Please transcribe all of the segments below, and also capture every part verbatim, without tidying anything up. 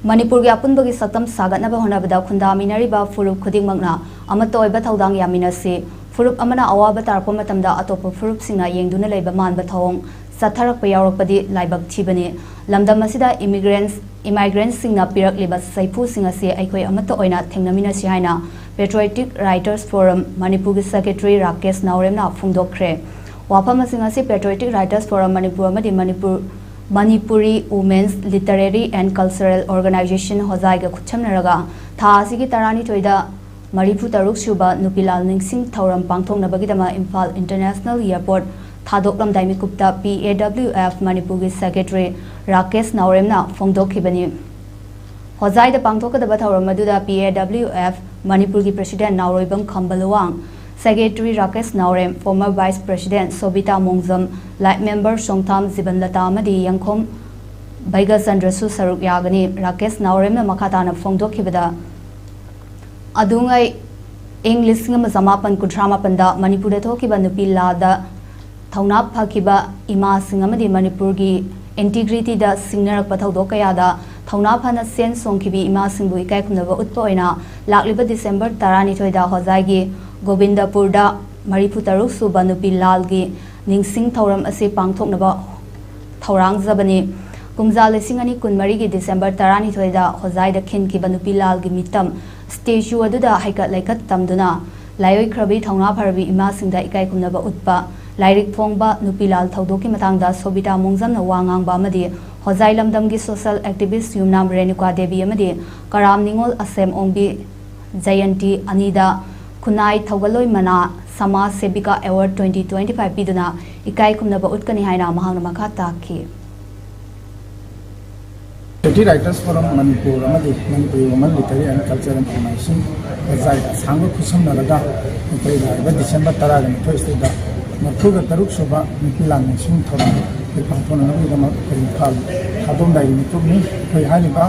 ꯃꯅꯤꯄꯨꯔꯒꯤ ꯑꯄꯨꯟꯕꯒꯤ ꯁꯛꯇꯝ ꯁꯥꯒꯠꯅꯕ ꯍꯣꯠꯅꯕꯗ ꯈꯨꯟꯗꯥꯃꯤꯟꯅꯔꯤꯕ ꯐꯨꯔꯨꯞ ꯈꯨꯗꯤꯡꯃꯛꯅ ꯑꯃꯠꯇ ꯑꯣꯏꯕ ꯊꯧꯗꯥꯡ ꯌꯥꯃꯤꯟꯅꯁꯤ꯫ ꯐꯨꯔꯨꯞ ꯑꯃꯅ ꯑꯋꯥꯕ ꯇꯥꯔꯛꯄ ꯃꯇꯝꯗ ꯑꯇꯣꯞꯄ ꯐꯨꯔꯨꯞꯁꯤꯡꯅ ꯌꯦꯡꯗꯨꯅ ꯂꯩꯕ ꯃꯥꯟꯕ ꯊꯧꯑꯣꯡ ꯆꯠꯊꯔꯛꯄ ꯌꯥꯎꯔꯛꯄꯗꯤ ꯂꯥꯏꯕꯛ ꯊꯤꯕꯅꯤ꯫ ꯂꯝꯗꯝ ꯑꯁꯤꯗ immigrants, immigrantꯁꯤꯡꯅ ꯄꯤꯔꯛꯂꯤꯕ ꯆꯩꯐꯨꯁꯤꯡ ꯑꯁꯤ ꯑꯩꯈꯣꯏ ꯑꯃꯠꯇ ꯑꯣꯏꯅ ꯊꯦꯡꯅꯃꯤꯟꯅꯁꯤ ꯍꯥꯏꯅ Patriotic Writers Forum ꯃꯅꯤꯄꯨꯔꯒꯤ secretary ꯔꯥꯀꯦꯁ ꯅꯥꯎꯔꯦꯝꯅ ꯐꯣꯡꯗꯣꯛꯈ꯭ꯔꯦ꯫ ꯋꯥꯐꯝꯁꯤꯡ ꯑꯁꯤ Patriotic Writers Forum ꯃꯅꯤꯄꯨꯔ ꯑꯃꯗꯤ Manipur Manipuri Women's Literary and Cultural Organization ꯍꯣꯖꯥꯏꯒ ꯈꯨꯠꯁꯝꯅꯔꯒ ꯊꯥ ꯑꯁꯤꯒꯤ ꯇꯔꯥꯅꯤꯊꯣꯏꯗ ꯃꯔꯤꯐꯨ ꯇꯔꯨꯛ ꯁꯨꯕ ꯅꯨꯄꯤꯂꯥꯜ ꯅꯤꯡꯁꯤꯡ ꯊꯧꯔꯝ ꯄꯥꯡꯊꯣꯛꯅꯕꯒꯤꯗꯃꯛ Imphal International Airport ꯊꯥꯗꯣꯛꯂꯝꯗꯥꯏ ꯃꯤꯀꯨꯞꯇ P A W F ꯃꯅꯤꯄꯨꯔꯒꯤ secretary ꯔꯥꯀꯦꯁ ꯅꯥꯎꯔꯦꯝꯅ ꯐꯣꯡꯗꯣꯛꯈꯤꯕꯅꯤ꯫ ꯍꯣꯖꯥꯏꯗ ꯄꯥꯡꯊꯣꯛꯀꯗꯕ ꯊꯧꯔꯝ ꯑꯗꯨꯗ P A W F ꯃꯅꯤꯄꯨꯔꯒꯤ president ꯅꯥꯎꯔꯣꯏꯕꯝ ꯈꯝꯕ ꯂꯨꯋꯥꯡ, secretary ꯔꯥꯀꯦꯁ ꯅꯥꯎꯔꯦꯝ, former vice president ꯁꯣꯕꯤꯇꯥ ꯃꯣꯡꯖꯝ, life member ꯁꯣꯡꯊꯥꯝ ꯖꯤꯕꯟꯂꯇꯥ ꯑꯃꯗꯤ ꯌꯦꯡꯈꯣꯝ ꯕꯩꯒꯆꯟꯗ꯭ꯔꯁꯨ ꯁꯔꯨꯛ ꯌꯥꯒꯅꯤ꯫ ꯔꯥꯀꯦꯁ ꯅꯥꯎꯔꯦꯝꯅ ꯃꯈꯥ ꯇꯥꯅ ꯐꯣꯡꯗꯣꯛꯈꯤꯕꯗ, ꯑꯗꯨꯉꯩ ꯏꯪ ꯂꯤꯁꯤꯡ ꯑꯃ ꯆꯃꯥꯄꯟ ꯀꯨꯟꯊ꯭ꯔꯥ ꯃꯥꯄꯟꯗ ꯃꯅꯤꯄꯨꯔꯗ ꯊꯣꯛꯈꯤꯕ ꯅꯨꯄꯤ ꯂꯥꯜꯗ ꯊꯧꯅꯥ ꯐꯈꯤꯕ ꯏꯃꯥꯁꯤꯡ ꯑꯃꯗꯤ ꯃꯅꯤꯄꯨꯔꯒꯤ integrityꯗ ꯁꯤꯡꯅꯔꯛꯄ ꯊꯧꯗꯣꯛ ꯀꯌꯥꯗ ꯊꯧꯅꯥ ꯐꯅ ꯆꯦꯟ ꯆꯣꯡꯈꯤꯕꯤ ꯏꯃꯥꯁꯤꯡꯕꯨ ꯏꯀꯥꯏ ꯈꯨꯝꯅꯕ ꯎꯠꯄ ꯑꯣꯏꯅ ꯂꯥꯛꯂꯤꯕ December ꯇꯔꯥꯅꯤꯊꯣꯏꯗ ꯍꯣꯖꯥꯏꯒꯤ ꯒꯣꯕꯤꯟꯗꯄꯨꯔꯗ ꯃꯔꯤꯐꯨ ꯇꯔꯨꯛ ꯁꯨꯕ ꯅꯨꯄꯤ ꯂꯥꯜꯒꯤ ꯅꯤꯡꯁꯤꯡ ꯊꯧꯔꯝ ꯑꯁꯤ ꯄꯥꯡꯊꯣꯛꯅꯕ ꯊꯧꯔꯥꯡꯖꯕꯅꯤ꯫ ꯀꯨꯝꯖꯥ ꯂꯤꯁꯤꯡ ꯑꯅꯤ ꯀꯨꯟꯃꯔꯤꯒꯤ December ꯇꯔꯥꯅꯤꯊꯣꯏꯗ ꯍꯣꯖꯥꯏꯗ ꯈꯤꯟꯈꯤꯕ ꯅꯨꯄꯤ ꯂꯥꯜꯒꯤ ꯃꯤꯇꯝ statue ꯑꯗꯨꯗ ꯍꯩꯀꯠ ꯂꯩꯀꯠ ꯇꯝꯗꯨꯅ ꯂꯥꯏꯑꯣꯏꯈ꯭ꯔꯕꯤ ꯊꯧꯅꯥ ꯐꯔꯕꯤ ꯏꯃꯥꯁꯤꯡꯗ ꯏꯀꯥꯏ ꯈꯨꯝꯅꯕ ꯎꯠꯄ, ꯂꯥꯏꯔꯤꯛ ꯐꯣꯡꯕ ꯅꯨꯄꯤ ꯂꯥꯜ ꯊꯧꯗꯣꯛꯀꯤ ꯃꯇꯥꯡꯗ ꯁꯣꯕꯤꯇꯥ ꯃꯣꯡꯖꯝꯅ ꯋꯥ ꯉꯥꯡꯕ ꯑꯃꯗꯤ ꯍꯣꯖꯥꯏ ꯂꯝꯗꯝꯒꯤ social activist ꯌꯨꯝꯅꯥꯝ ꯔꯦꯅꯨꯀꯥ ꯗꯦꯕꯤ ꯑꯃꯗꯤ ꯀꯔꯥꯝ ꯅꯤꯉꯣꯜ ꯑꯁꯦꯝ ꯑꯣꯡꯕꯤ ꯖꯌꯟꯇꯤ ꯑꯅꯤꯗ ꯈꯨꯟꯅꯥꯏ ꯊꯧꯒꯜꯂꯣꯏ ꯃꯅꯥ ꯁꯃꯥꯖ ꯁꯦꯕꯤꯀꯥ award twenty twenty five ꯄꯤꯗꯨꯅ ꯏꯀꯥꯏ ꯈꯨꯝꯅꯕ ꯎꯠꯀꯅꯤ ꯍꯥꯏꯅ ꯃꯍꯥꯛꯅ ꯃꯈꯥ ꯇꯥꯈꯤ꯫ Patriotic Writers Forum ꯃꯅꯤꯄꯨꯔ ꯑꯃꯗꯤ Manipuri Women Literary and Cultural Organization ꯍꯣꯖꯥꯏ ꯑꯁꯥꯡꯕ ꯈꯨꯠꯁꯝꯅꯔꯒ ꯑꯩꯈꯣꯏ ꯂꯥꯛꯂꯤꯕ December ꯇꯔꯥꯒ ꯅꯤꯊꯣꯏ ꯑꯁꯤꯗ ꯃꯔꯤꯐꯨꯒ ꯇꯔꯨꯛ ꯁꯨꯕ ꯅꯨꯄꯤ ꯂꯥꯜ ꯅꯤꯡꯁꯤꯡ ꯊꯧꯔꯝ ꯑꯩꯈꯣꯏ ꯄꯥꯡꯊꯣꯛꯅꯅꯕꯒꯤꯗꯃꯛ ꯑꯩꯈꯣꯏ ꯏꯝꯐꯥꯜ ꯊꯥꯗꯣꯛꯂꯝꯗꯥꯏꯒꯤ ꯃꯤꯀꯨꯞꯅꯤ꯫ ꯑꯩꯈꯣꯏ ꯍꯥꯏꯔꯤꯕ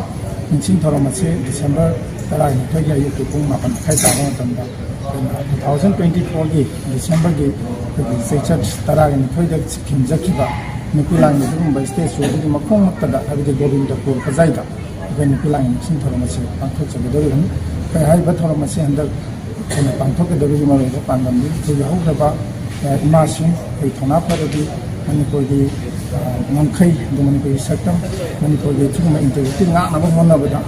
ꯅꯤꯡꯁꯤꯡ ꯊꯧꯔꯝ ꯑꯁꯤ December ꯇꯔꯥꯒ ꯅꯤꯊꯣꯏꯒꯤ ꯑꯌꯨꯛꯀꯤ ꯄꯨꯡ ꯃꯥꯄꯟ ꯃꯈꯥꯏ ꯇꯥꯕ ꯃꯇꯝꯗ ꯑꯩꯈꯣꯏꯅ two thousand twenty fourꯒꯤ Decemberꯒꯤ ꯑꯩꯈꯣꯏꯒꯤ ꯆꯩꯆꯠ ꯇꯔꯥꯒ ꯅꯤꯊꯣꯏꯗ ꯈꯤꯟꯖꯈꯤꯕ ꯅꯨꯄꯤ ꯂꯥꯜꯒꯤ ꯑꯗꯨꯒꯨꯝꯕ statue ꯑꯗꯨꯒꯤ ꯃꯈꯣꯡꯃꯛꯇꯗ, ꯍꯥꯏꯕꯗꯤ ꯒꯣꯕꯤꯟꯗꯄꯨꯔ ꯍꯣꯖꯥꯏꯗ ꯑꯩꯈꯣꯏ ꯅꯨꯄꯤ ꯂꯥꯡ ꯃꯁꯤꯡ ꯊꯧꯔꯝ ꯑꯁꯤ ꯄꯥꯡꯊꯣꯛꯆꯒꯗꯧꯔꯤꯕꯅꯤ꯫ ꯑꯩꯈꯣꯏ ꯍꯥꯏꯔꯤꯕ ꯊꯧꯔꯝ ꯑꯁꯤ ꯍꯟꯗꯛ ꯑꯩꯈꯣꯏꯅ ꯄꯥꯡꯊꯣꯛꯀꯗꯧꯔꯤꯕꯒꯤ ꯃꯔꯨꯑꯣꯏꯕ ꯄꯥꯟꯗꯝꯗꯤ ꯑꯩꯈꯣꯏꯒꯤ ꯍꯧꯈ꯭ꯔꯕ, ꯑ, ꯏꯃꯥꯁꯤꯡ, ꯑꯩꯈꯣꯏ ꯊꯧꯅꯥ ꯐꯔꯕꯤ ꯃꯅꯤꯄꯨꯔꯒꯤ, ꯑ, ꯉꯝꯈꯩ, ꯑꯗꯨ ꯃꯅꯤꯄꯨꯔꯒꯤ ꯁꯛꯇꯝ, ꯃꯅꯤꯄꯨꯔꯒꯤ ꯁꯤꯒꯨꯝꯕ integrity ꯉꯥꯛꯅꯕ ꯍꯣꯠꯅꯕꯗ